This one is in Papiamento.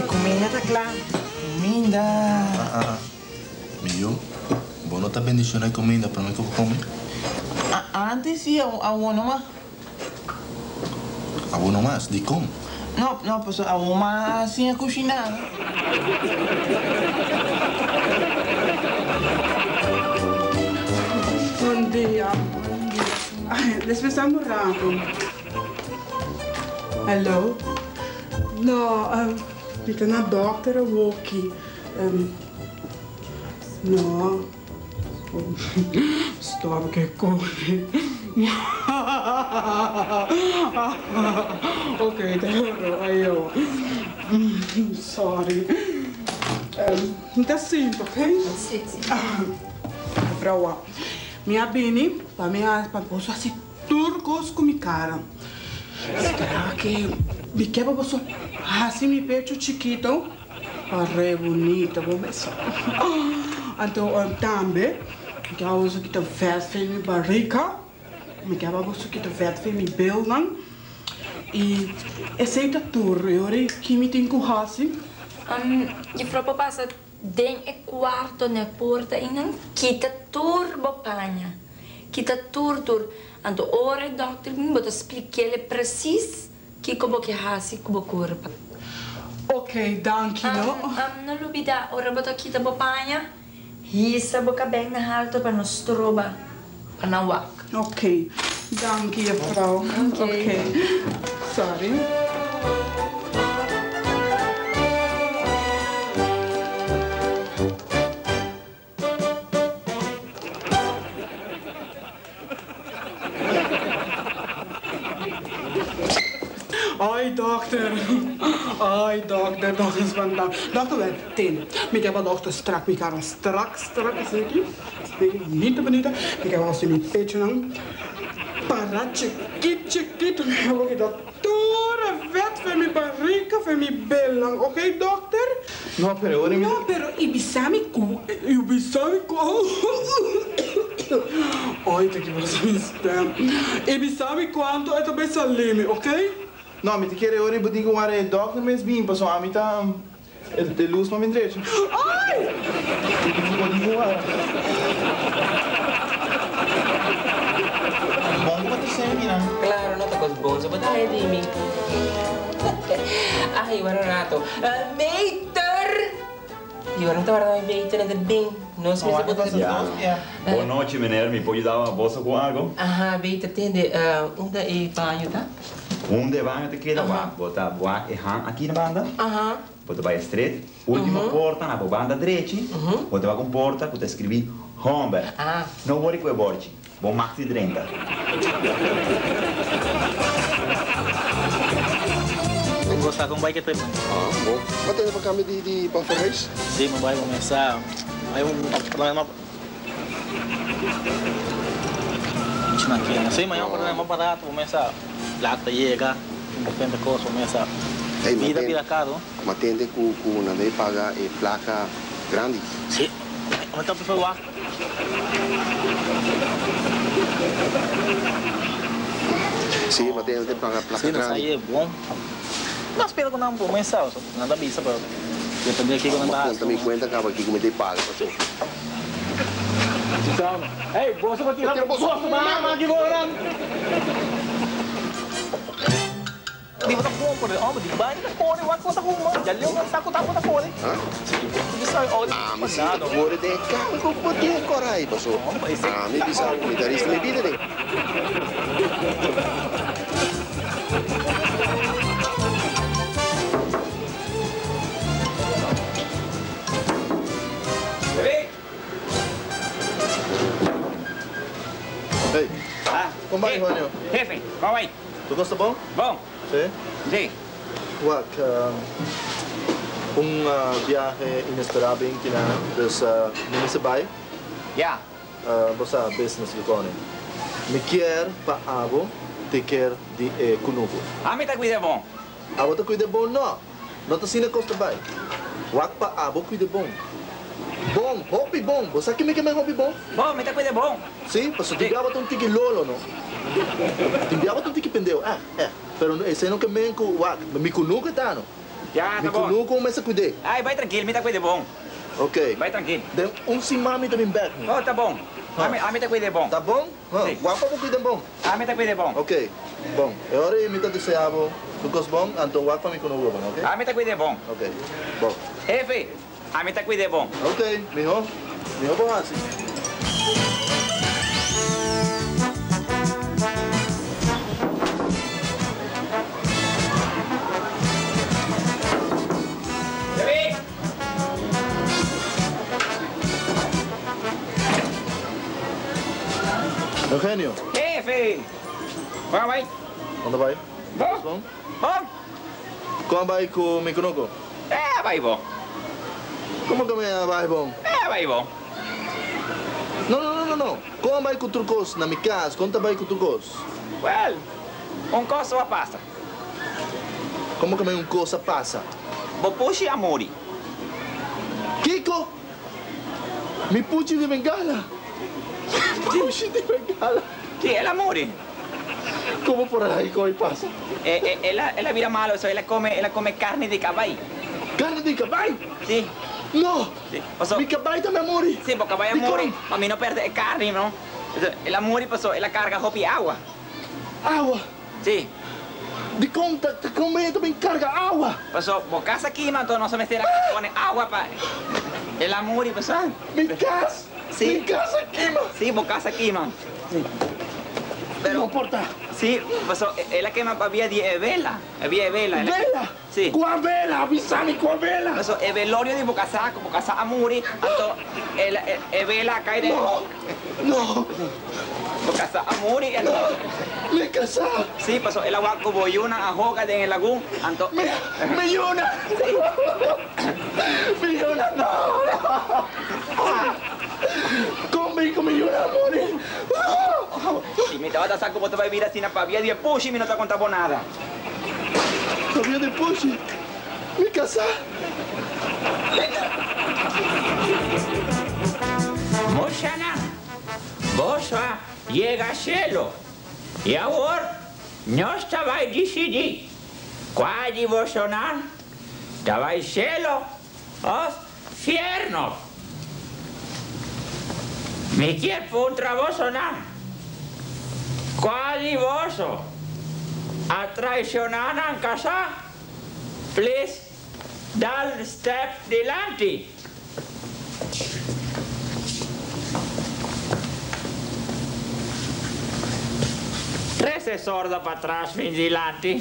E kuminda ta kla. Kuminda. Ah ah. Mi yu, bo no ta bendiciona e kuminda prome ku bo kome? Antes si, awor no mas. Awor no mas? Dikon? No, no, pasobra awor m'a siña kushiná. Bon dia. Ay, despues un rato. Hello. No, mi ta na dokter awoki. No. Stop ke kore. Ok, ta horo. Ayo. Sorry. Mi ta sinta, ok? Si, si. Mevrouw, mi a bini pa mi a pa boso hasi tur kos ku mi kara. Sera ke mi ke pa boso hasi mi pecho chikito? Re bunita bo mes. Anto tambe mi ke boso kita vet fen mi barika, mi ke boso kita vet fen mi bilnan y esey ta tur. Y ora ki mi tin cu haci? Juffrouw por pasa den e cuarto na e porta eynan kita tur bo paña, kita tur tur. Anto ora e dokter bin bo ta splik'el precies Kiko bo ke hasi ku bo kurpa? Ok, danki no. No lubida ora bo ta kita bo paña, hisa bo kabei na halto pa no stroba pa nan wak. Ok, danki juffrouw. Ok, sorry. Ay dokter, ay dokter, dokter spanta. Dokter wel, tene. Mi ke pa dokter strak mi kara strak, strak asina aki. Bunita, bunita. Mi ke pa hasi mi pechonan para chikit, chikit. Mi ke pa kita tur e vet for mi barika, for mi bilnan. Ok dokter? No, pero ora mi. No, pero i bisa mi ku, i bisa mi ku, Ay, ta ki pasa mi stem. I bisa mi kuantu e ta bay sali mi, ok? No, mi ta kere ora i bo tin ku wara e dokter mes bin, pasobra ami ta, e lus no bin drecha. Ay! Bo tin ku wara. Bon ku bo ta semi minan. Claro, no ta cos bon, so bo ta haya di mi. Ay, wara un rato. Meter! Yo no ta warda mi meter, no ta bin. Nos mester por ta Ya. Bon nochi, meneer. Mi por yuda boso cu algo? Aha, meter, tende, unda e baño ta? Unda e baño ta keda? Wak, bo ta wak e hang aki na banda. Aha. Bo ta bai e street. Ultimo porta na bo banda drechi, bo ta wak un porta cu ta scribi Homber. No worry cu e borchi. Bo mag di drenta. Gosta con bai ke trip? Ah, bo. Bo tene pa cambia di di pa verhuis? Si, mi bai cuminsa. Hay un apartamento mas. Si, mañana un apartamento mas barato cuminsa. Plak ta yega, diferente cos cuminsa. Ey, Bida bira caro. Ma tende cu cu nan debe paga e placa grandi. Si, mi ta prefer wak. Sí, ma den te paga placa Sí, nos grandi. ahí bon. No spera cu nan por mesa, so nan ta bisa pero depende di kico nan Ma ta conta haci. mi cuenta caba kico mi te paga paso. Hey, boso pa tira boso mama aki bonan. Di bo ta compra di homber di baño ta core wak bo ta huma ya leu nan sa cu ta bo ta core Ami si ta core den e carro cu bo tin corai paso ami bisa cu mi ta riska mi bida den. Hey, con bai Juanio? Jefe, con bai? Tur cos ta bon? Bon. Sí? Sí. Wak, un biahe inesperá bin kinan, dus mi mester bai. Ya. Bo sa business lo kòne. Mi kier pa abo take care di e kunuku. Ami ta cuida bon. Abo ta cuida bon? No. No ta asina cos ta bai. Wak pa abo cuida bon. Bon, hopi bon. Bo sa kime ke men hopi bon? Bon, mi ta cuida bon. Si, pasobra tin biaba ta un tiki lolo, no? Tin biaba ta un tiki pendeu, eh, eh. Pero esei no ke men ku wak, mi kunuku e ta, no? Ya, Mi ta bon. kunuku mester kuid'é. Ai, bai trankil, mi ta kuid'é bon. Ok. Bai trankil. Den un siman mi ta bin bèk. Oh, ta bon. Ami, ami ta kuid'é bon. Ta bon? Ha, Sí. wak pa bo kuid'é bon. Ami ta kuid'é bon. Ok, bon. E ora ei mi ta deseá bo tur kos bon, anto wak pa mi kunuku bon, ok? Ami ta kuid'é bon. Ok, bon. Hefe, ami ta kuid'é bon. Ok, mihó. Mihó bo hasi. Hefe! Eugenio. Hefe! Kon a bai? Kon ta bai? Bon. Bon. Kon a bai ku mi kunuku? E a bai bon. Komo ku mi a bai bon? E a bai bon. No, no, no, no, no. Kon a bai ku tur kos na mi kas? Kon ta bai ku tur kos? Wèl, un kos so a pasa. Komo ku mi un kos a pasa? Bo pushi a muri. Kiko? Mi puchi di bengala? Mi pushi di bengala? Sí, el a muri. Komo por a haña koe pasa? El a, el a bira malo, so el a come, el a come carni di cabai. Carni di cabai? Sí. No! Sí, paso. Mi cabai tambe a muri. Sí, bo cabai a muri, pa mi no perde e carni, no. El a muri paso el a carga hopi awa. Awa? Sí. Dikon ta ta come ta bin carga awa? Paso bo casa kima, anto nos a mester a pone awa pa el a muri, paso. Mi cas? Sí. Mi casa kima? Sí, bo casa kima. Sí. Pero, No por ta. Sí, paso el a kema pabia di e vela, e via e vela. Vela? Sí. Kua vela? Avisa mi kua vela? Paso e velorio di bo casa, ku bo casa a muri, anto el e vela a kai den. No, no. Bo casa a muri, anto. No, mi casa. Sí, paso el a wak ku bo yunan a hoga den e lagun, anto. Mi, mi yunan. Sí. Mi yunan, no, no. Kon bin ku mi yunan a muri? No. Si mi tabata sa ku bo ta bai bira asina pabia di e pushi mi no ta konta bo nada. Pabia di pushi mi kasá. Moshanan, boso a yega shelu, i awor nos ta bai disidí kua di bosonan ta bai shelu òf fièrnu. Mi kier puntra bosonan, kua di boso a traishoná nan kasá? Plis dal stèp dilanti. Trese sordo patras bin dilanti.